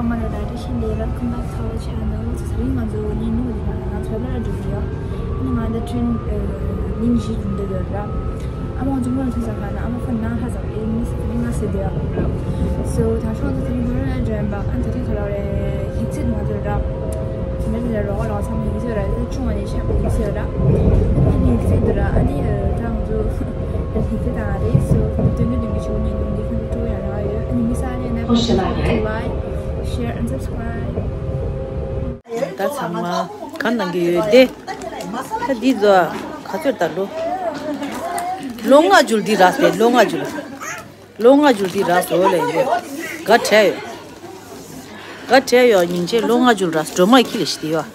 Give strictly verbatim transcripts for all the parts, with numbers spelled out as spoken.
ང་ལ་ད་ལྟ་ཤི་ལས་རབ་ཁུམ་པ་ཚ་བ་ཆ་ནོ་ཚ་ཚ་རིང་ང་ཚོ་ཉིན་ནུ་ལ་ང་ཚོ་ལ་འགྲོ་གི་ཡོད། ཨ་ནི་ང་ད་ཁྲིན་ཉིན་བཞི་འགྲོ་གི་ཡོད་ར། ཨ་མ་ང་ཚོ་མོ་ལ་ཐུག་ས་ག་ན་ཨ་མ་ཁོ་ན་ཧ་ཙམ་ཨེ་མི་སི་ང་སི་དེ་ཡོད་ར། སོ་ད་ཤོང་ཚོ་ཚ་རིང་ང་ལ་འགྲོ་ཡིན་པ་ཨ་ད་རིང་ཁ་ལ་རེ་ཡིག་ཚིག་ང་ཚོ་ར། དེ་འདྲ་དེ་འདྲ་རོགས་རོགས་ཚང་མ་ཡིག་ཚིག་ར་དེ་ཆུང་བ་ནས་ཤ་བའི་ཡིག་ཚིག་ར། ཨ་ནི་ཡིག་ཚིག་དེ་ར་ཨ་ནི་ད་ང་ཚོ། ལ་ཐིག་ཚེ་དང་རེད་སོ་དོན་དུ་དོན་གྱི་ཆུ་ཉིན་དུ་འདི་ཁོང་ཁྲོ་ཡང་རག་ཡོད། ཨ་ནི་མི་ས་ནས་ན་ཁོ་ཤ་ལ་ཡ། Like, share and subscribe. ད་ཚང་མ་ག་ནང་གི་ཡོད་དེ། ད་འདི་ཚོ་ག་ཚོད་ད་ལོ། ལོ་ལྔ་འགྱུར་འདི་རག་སྟེ་ལོ་ལྔ་འགྱུར། ལོ་ལྔ་འགྱུར་འདི་རག་སོ་ལ་ཡོད། ག་བྲལ་ཡོད། ག་བྲལ་ཡོད་ཉིན་བྱེད་ལོ་ལྔ་འགྱུར་རག་སྒྲོལ་མ་ཁྱི་ལ་ཞི་དེ་ཡོད།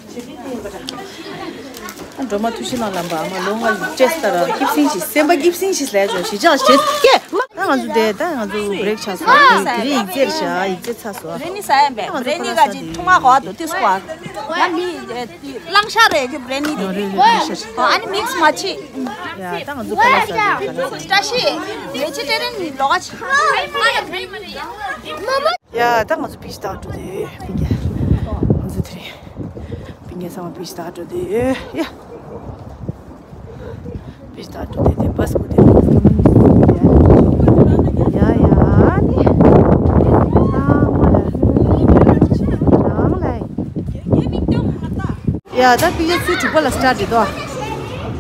ཨ་སྒྲོལ་མ་ཐུགས་རྗེ་གནང་ལམ་པ་ཨ་མ་ལོ་ལྔ་ལ་སྤྲད་སྟ་ར་སྐྱིབ་སེང་ཞིག་སེམས་པ་སྐྱིབ་སེང་ཞིག་ལས་ཅོ་ཞི་ཅག་ཞེ་སྐད་མ། ད་ང་ཚོ་དེ་ད་ང་ཚོ་བྷི་རེག་ཆགས་སོང་། དེ་རིང་ཡིག་ཚད་བཞག་ཡིག་ཚད་ཚ་སོང་། ང་ཚོ་ཁ་ལག་ཟ་དེ་ཐུང་ང་གོ་དུ་ཏི་སྐོར་ང་མི་གླང་ཤ་རེ་གི་བྷི་རེ་ནི་དེ་ཨ་ནི་མིག་སི་མ་ཆི། ཡ་ད་ང་ཚོ་ཁ་ལག་ཟ་དེ་ཁ་ལག་ཟ་བཀྲ་ཤིས་ལས་ཅི་ཏྲེ་རེ་ནི་ལོག་ཆི། ཡ་ད་ང་ཚོ་པིཆ་དག་འགྲོ་དེ་ཡོད། པིང་ང་ཚོ་དེ་རིང་པིང་ང་ཚང་མ་པིཆ་དག་འགྲོ་དེ་ཡོད་ཡ། པིཆ་དག་འགྲོ་དེ་དེ་བ་སི་ཀོ་དེ་ཡ་ཡ་ནི་ཚང་མ་ལ་རང་ལ། ཡ་ད་པིང་ང་ཚོ་དྲུག་པ་ལ་སི་ཊར་ཊི་རེད་དོ།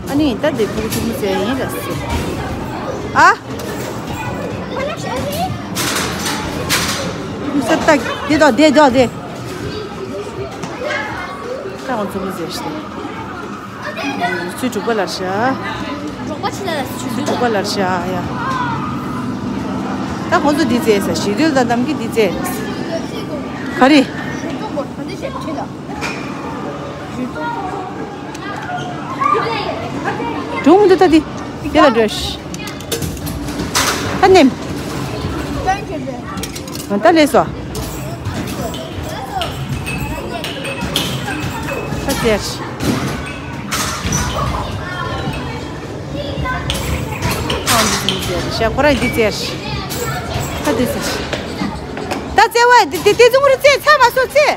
ཨ་ནི་ད་དེ་ཕུག་ཐུག་མི་ཟེར་ཡིན་ར་སི། ཨ། ས་ཏག་དེ་དོ་དེ་དོ་དེ། ད་ང་ཚོ་མི་ཟེར་ཤི། ཚུལ་དྲུག་པ་ལར་ཤ། རོགས་པ་ཆི་ལ་ལ་ཚུལ་དྲུག་པ་ལར་ཤ་ཡ། ད་ཁོང་ཚོ་འདི་རྩེས་ས་ཞི་དུལ་དང་གཏམ་གྱི་འདི་རྩེས། ག་རེ། སྒྲུང་འདི་ལྟ་འདི། དེ་ལ་འགྲོ་ཤི། ད་ནེམ། ད་ལས་སོ། ད་ཟེར་ཤི། ཨ་འདི་ཟེར་ཤ་ཁོ་ར་འདི་ཟེར་ཤི། ད་འདི་ཟེར་ཤི། ད་བཙལ་བ་འདི་འདི་འདི་ཚོ་ངུ་རུ་བཙལ་ཚར་མ་སོང་བཙལ།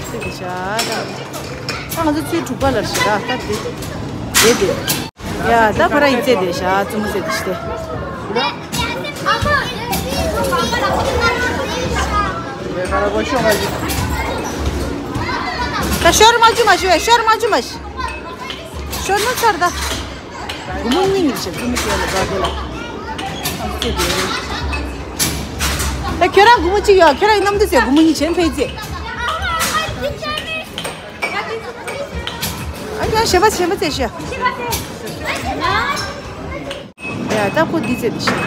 ཚིག་གི་ཤ་ད། ད་ང་ཚོ་ཚིག་དྲུག་པ་ལ་ཞེ་དྲག་ད་དེ། དེ་དེ། ཡ་ད་ཕ་ར་ཡི་ཚེ་དེ་ཤ་བཙུན་མོ་ཚེ་དེ་ཤི་དེ། ད་ཤོར་མ་བཅུ་མ་ཤི་བས་ཤོར་མ་བཅུ་མ་ཤི། ཤོར་ནོ་ཚར་ད། སྒོར་མོ་གཉིས་ཉིད་བྱེད་ཚུལ་མི་སྐྱེལ་ལ་དགའ་དེ་ལ། ཨ་ཁྱོད་རང་སྒོར་མོ་གཅིག་ཡོད་ཁྱོད་རང་གི་གནམ་དུ་ཚེ་སྒོར་མོ་གཉིས་བྱེད་ཕེ་ཚེ། ཨ་ཁྱོད་གཞན་པ་གཞན་པ་ཚེ་ཤོད། ཡ་ད་ཁོ་འདི་ཚེ་འདི་ཤོད།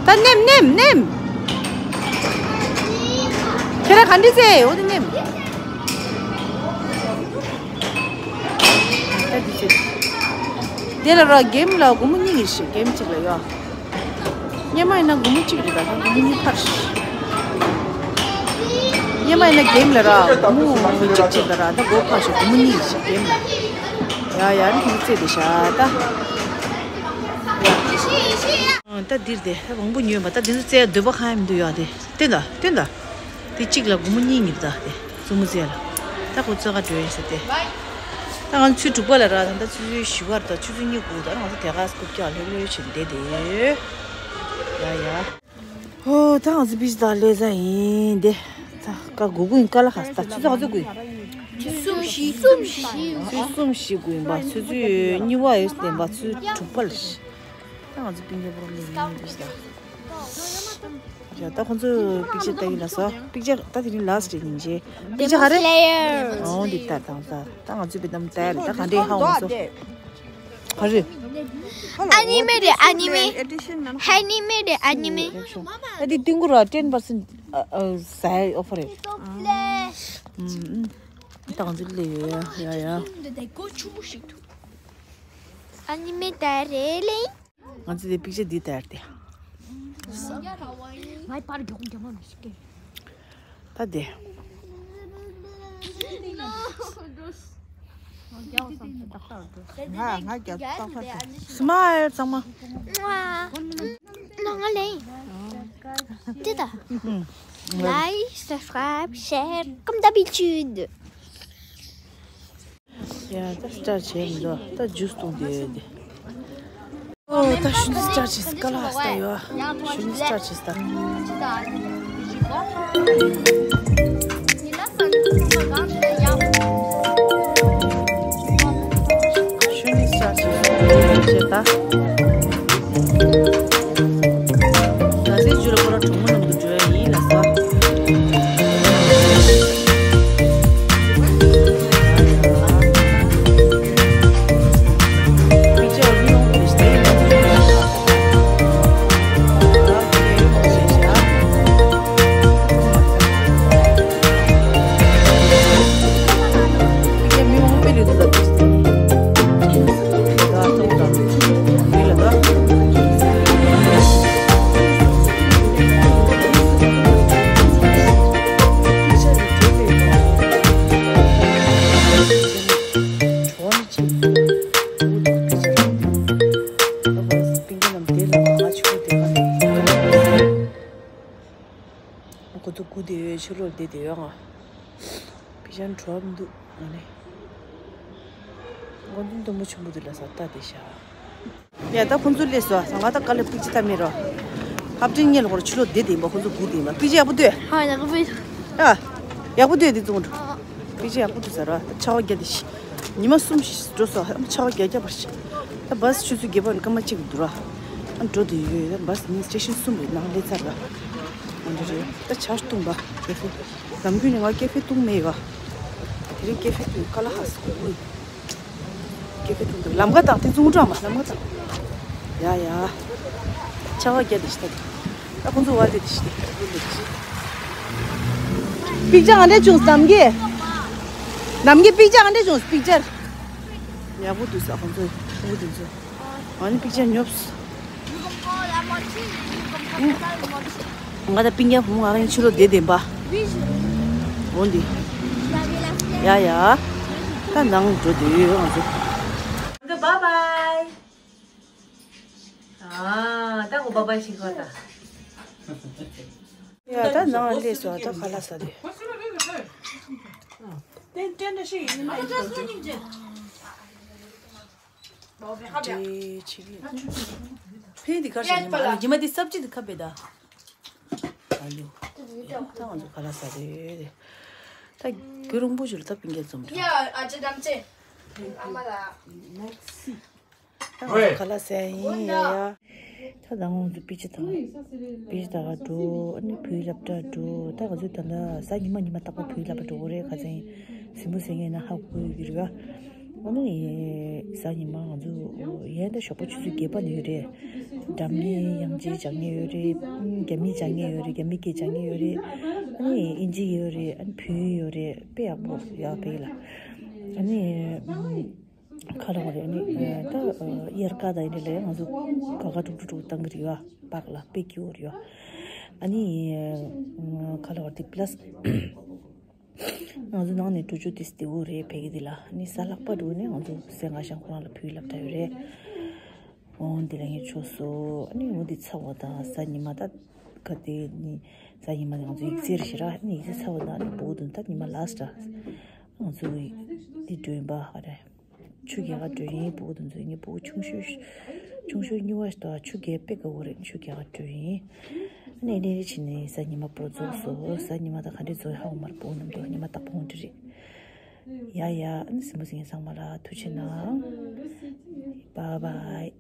ད་ནེམ་ནེམ་ནེམ། ཁྱོད་རང་ག་འདི་ཚེ་འོ་དེ་ནེམ། ད་འདི་ཚེ། དེ་ལ་ར་གེམ་ལ་སྒོར་མོ་གཉིས་ཀྱི་ཞིག་གེམ་གཅིག་ལ་ཡོད། སྔོན་མ་ཡིན་ན་སྒོར་མོ་གཅིག་རེད་ད་ལྟ་སྒོར་མོ་གཉིས་ཕར་ཞིག་སྔོན་མ་ཡིན་ན་གེམ་ལ་ར་སྒོར་མོ་གཅིག་གཅིག་ལ་ར་ད་སྒོར་ཕར་ཞིག་སྒོར་མོ་གཉིས་ཀྱི་ཞིག་གེམ་ལ། ཡ་ཡ་ནི་ཁྱེད་ཚེ་དེ་ཤ་ད། ད་འདིར་དེ་མང་པོ་ཉོས་པ་ད་འདི་ཚོ་བཙལ་འདོད་པ་གང་ཡང་མི་འདུག་ཡ་དེ་བསྟན་ད་བསྟན་ད། དེ་གཅིག་ལ་སྒོར་མོ་གཉིས་ཉིད་ད་དེ་བཙུན་མོ་བཙལ་ལ། ད་ཁོ་ཚོ་ག་འགྲོ་ཡིན་ཟེར་ཏེ། ད་ང་ཚོ་ཆུ་དྲུག་པ་ལ་རག་ད་ལྟ་ཆུ་ཚོད་བཞི་བར་དང་ཆུ་ཚོད་གཉིས་དགུ་ད་ང་ཚོ་དེ་ག་སྐུབ་ཀྱག་ལྷོད་ལྷོད་བྱེད་བསྡད་དེ། ཡ་ཡ། ཧོ་ད་ང་ཚོ་པིས་ད་ལས་ས་ཡིན་དེ། ད་ཀ་དགུ་དགུ་ཡིན་ཀ་ལ་ཧ་ད་ཆུ་ཚོད་ག་ཚོད་དགུ་ཡིན། ཆུ་གསུམ་བཞི་གསུམ་བཞི། ཆུ་གསུམ་བཞི་དགུ་ཡིན་པ་ཆུ་ཚོད་གཉིས་པ་ཡོད་བསྟན་པ་ཆུ་དྲུག་པ་ལ་ཤི། ད་ང་ཚོ་པིང་ཀའི་པོ་རོ་ལས་ཡིན་པིས་ད། ཡ་ད་ཁོང་ཚོས་པིག་ཅར་ལྟ་གི་ལ་སོ། པིག་ཅར་ད་དེ་རིང་ལ་སི་ཊི་ཡིན་ཅེ། པིག་ཅར་ག་རེ། ཨོ་འདི་ལྟར་དང་ད་ད་ང་ཚོས་བེད་ནམ་ལྟ་ཡ་རེད་ད་ག་འདྲའི་ཧ་འོང་སོ། ག་རེ། ཨ་ནི་མེ་རེད་ཨ་ནི་མེ། ཧ་ནི་མེ་རེད་ཨ་ནི་མེ། ཨ་འདི་ཏིང་གུ་ར་ten percent ཟའི་ཨོ་ཕར་རེད། ད་ང་ཚོ་ལས་ཡོད་ཡ་ཡ། ཨ་ནི་མེ་ད་རེད་ལེ། ང་ཚོ་དེ་པིག་ཅར་འདི་ལྟར་ཏེ། ད་དེ། ང་ང་རྒྱབ་ཏག་ཏག་བྱས། སྨ་ཨེལ་ཚང་མ། ནང་ལ་ཡིན། དེ་ད། Like, subscribe, share, comme d'habitude. ཡ་ད་སི་ཊར་བྱས་མི་འདུག་ད་ཇུས་བཏུང་དེ་ཡོད་དེ། ཨོ་ད་ཤུ་ནི་སི་ཊར་བྱས་ཀ་ལ་ཧ་སྟ་ཡོད། ཤུ་ནི་སི་ཊར་བྱས་སྟ། ཤུ་ནི་སི་ཊར་བྱས་ད། ད་སི་ཇུ་ལ་ཁོ་ར་གྲོགས་མོ་ནང་དུ་འགྲོ་ཡ་ཡིན་ལ་ས། ཁོ་ཚོ་སྒུག་བསྡད་ཡོད། ཕྱི་ལོགས་བསྡད་བསྡད་ཡོད། ང་པི་ཅར་འགྲོ་མི་འདུག་ང་ནི་མགོ་འདི་འདི་མོ་ཆེན་པོ་འདི་ལ་ས་ལྟ་བསྡད་ཤག་ཡ་ད་ཁོང་ཚོ་སླེབས་སོང་། ང་ད་དཀའ་ལས་ཕིག་ཅི་ད་མེད་རོ། ཧབ་ཏིང་ཉལ་ཁོ་ར་ཕྱི་ལོགས་བསྡད་བསྡད་ཡིན་པ། ཁོང་ཚོ་སྒུག་བསྡད་ཡིན་པ། ཕིག་ཅི་ཡག་པོ་འདུག་ཧ་ཡག་པོ་ཡིན། ཨ་ཡག་པོ་འདུག་དེ་བཙོང་འགྲོ། ཕིག་ཅི་ཡག་པོ་འདུག་ཟེར་རོ། ད་ཆར་པ་བརྒྱབ་བསྡད་ཤག་ཉི་མ་གསུམ་ཞིག་འགྲོ་སོང་། ཨ་ཆར་པ་བརྒྱབ་བརྒྱབ་པར་ཤག་ད་བཱས་ཆུ་ཚོད་བརྒྱད་པ་ནས་སྐར་མ་གཅིག་འདུག་ར། ཨ་འགྲོ་དུ་ཡོད། ད་བཱས་ནི་སི་ཊེ་ཤན་གསུམ་རེད། ནང་སླེབས་ཚར་ར། འོ་འདྲ་རེད། ད་ཇ་བཏུང་པ་ཀེ་ཧྥེ། ནམ་རྒྱུན་ནས་ང་ཀེ་ཧྥེ་བཏུང་མེད་ཡོད། དེ་རིང་ཀེ་ཧྥེ་བཏུང་། ཀ་ལ་ཧ་སི་ཀོ་ཀེ་ཧྥེ་བཏུང་། ད་ལམ་ཁ་དང་དེ་ཚོ་འགྲོ་མ། ལམ་ཁ་དང་། ཡ་ཡ། ཆར་པ་བརྒྱབ་བསྡད་ཤག་ད་ཁོང་ཚོ་བ་དེ་དེ་ཤི་དེ་དེ་ཤི། པིག་ཅར་ཨ་འདྲ་བྱུང་། ནམ་གྱི་ནམ་གྱི་པིག་ཅར་ཨ་འདྲ་བྱུང་། པིག་ཅར་ཡག་པོ་འདུག་ས། ཁོང་ཚོ་ཁོང་ཚོ་དེ་ཚོ། ཨ་ནི་པིག་ཅར་ཉོབས། ང་ད་པིང་ཀྱང་བུ་མོ་ང་རང་ཕྱི་ལོགས་བསྡད་བསྡད་པ། འོ་འདི། ཡ་ཡ། ད་ནང་འགྲོ་དུས་ང་ཚོ། ད་བཱའི་བཱའི། ཨ་ད་ཁོ་བཱའི་བཱའི་ཞིག་གོ་ད། ཡ་ད་ནང་ལ་སླེབས་སོང་། ད་ཁ་ལག་ཟ་དུས། ཏན་ཏན་ཞིག་ཡིན་ན་ཡིན། འདྲེ་ཆེ་གི། ཕན་འདི་གར་ཞིག་ཉི་མ་ཉི་མ་འདི་སབ་ཅི་འདི་ཁ་བེ་ད། ཨ་ལུ། ད་ང་ཚོ་ཁ་ལག་ཟ་རེད། ད་རྒྱུ་རིང་པོ་ཞིག་ལ་ད་པིང་ཀྱ་འཛོམས་རེད། ཡ་ཨ་ཅེ་དམ་ཅེ། ཨ་མ་ལ། ད་ང་ཚོ་ཁ་ལག་ཟ་ཡིན་ཡ་ཡ། ད་ད་ང་ཚོ་པི་ཅི་དང་། པི་ཅི་ད་ག་འགྲོ། ཨ་ནི་བོད་ཡིག་སློབ་གྲྭ་འགྲོ། ད་ང་ཚོ་ད་ལྟ་གཟའ་ཉི་མ་ཉི་མ་རྟག་པར་བོད་ཡིག་སློབ་གྲྭ་འགྲོ་གི་རེད། ཁ་སང་གཟིགས་མོ་གཟིགས་མཁན་ན་ཧ་གོ་གི་རེད་བ། ཨ་ནི་གཟའ་ཉི་མ་ང་ཚོ་ཡན་ད་ཞོགས་པ་ཆུ་ཚོད་བརྒྱད་པ་ནས་ཡོད་རེད། འགྲམ་ནས་དབྱངས་ཅན་སྦྱང་མཁན་ཡོད་རེད། རྒྱ་མི་སྦྱང་མཁན་ཡོད་རེད། རྒྱ་མི་སྐད་སྦྱང་མཁན་ཡོད་རེད། ཨ་ནི་ཨིན་ཇི་ཡོད་རེད། ཨ་ནི་བོད་ཡིག་ཡོད་རེད། དཔེ་ཡག་པོ་ཡག་པོ་ལ། ཨ་ནི། ཁ་ལོ་བ་རེད། ཨ་ནི་ད་དབྱར་ཁ་དང་ཡིན་ལས་ང་ཚོ་ཁ་ཁ་དཀྲུག་དཀྲུག་དཀྲུག་བཏང་གི་རེད་བ། པགས་ལ་དཔེ་སྐྱིད་པོ་རེད་བ། ཨ་ནི་ཁ་ལོ་བ་དེ་པ་ལ་སི་ང་ཚོ་ནང་ནས་འགྲོ་རྒྱུ་དེ་བདེ་པོ་རེད། ཕ་གི་དེ་ལ་ཨ་ནི་གཟའ་ལྷག་པ་འགྲོ་ནས་ང་ཚོ་སེ་ང་ཤང་ཁོ་རང་ལ་བོད་ཡིག་སློབ་གྲྭ་ཡོད་རེད། འོ་འདི་ལ་ངས་ཆོག་སོ། ཨ་ནི་འོ་འདི་ཚར་བ་དང་གཟའ་ཉི་མ་ད་ག་དེ་ནི་གཟའ་ཉི་མ་ང་ཚོ་ཡིག་ཚད་རེད་ཤི་ར། ཨ་ནི་ཡིག་ཚད་ཚར་བ་དང་ཨ་ནི་བོ་དུ་ད་ཉི་མ་ལ་སི་ཊ་ར། ང་ཚོ་འདི་འགྲོ་ཡིན་པ་ཧ་རེད། ཆུ་རྐྱལ་ག་འགྲོ་ཡིན། ཕྲུ་གུ་དེ་ཚོ་ངའི་ཕྲུ་གུ་ཆུང་ཤོས་ཆུང་ཤོས་གཉིས་པ་ཞིག་དང་ཆུ་རྐྱལ་དཔེ་དགའ་པོ་རེད། ཆུ་རྐྱལ་ག་འགྲོ་ཡིན། ཨ་ནི་ཨ་ནི་ཕྱིན་ནས་གཟའ་ཉི་མ་པོ་རྫོགས་སོ། གཟའ་ཉི་མ་དང་ག་འདྲས་རྫོགས་ཧ་གོ་མ་རེད། ཕྲུ་གུ་རྣམས་དང་ཉི་མ་རྟག་པར་འོང་གི་རེད། ཡ་ཡ། ཨ་ནི་གཟིགས་མོ་གཟིགས་མཁན་ཚང་མ་ལ་ཐུགས་རྗེ་གནང་། བཱའི་བཱའི།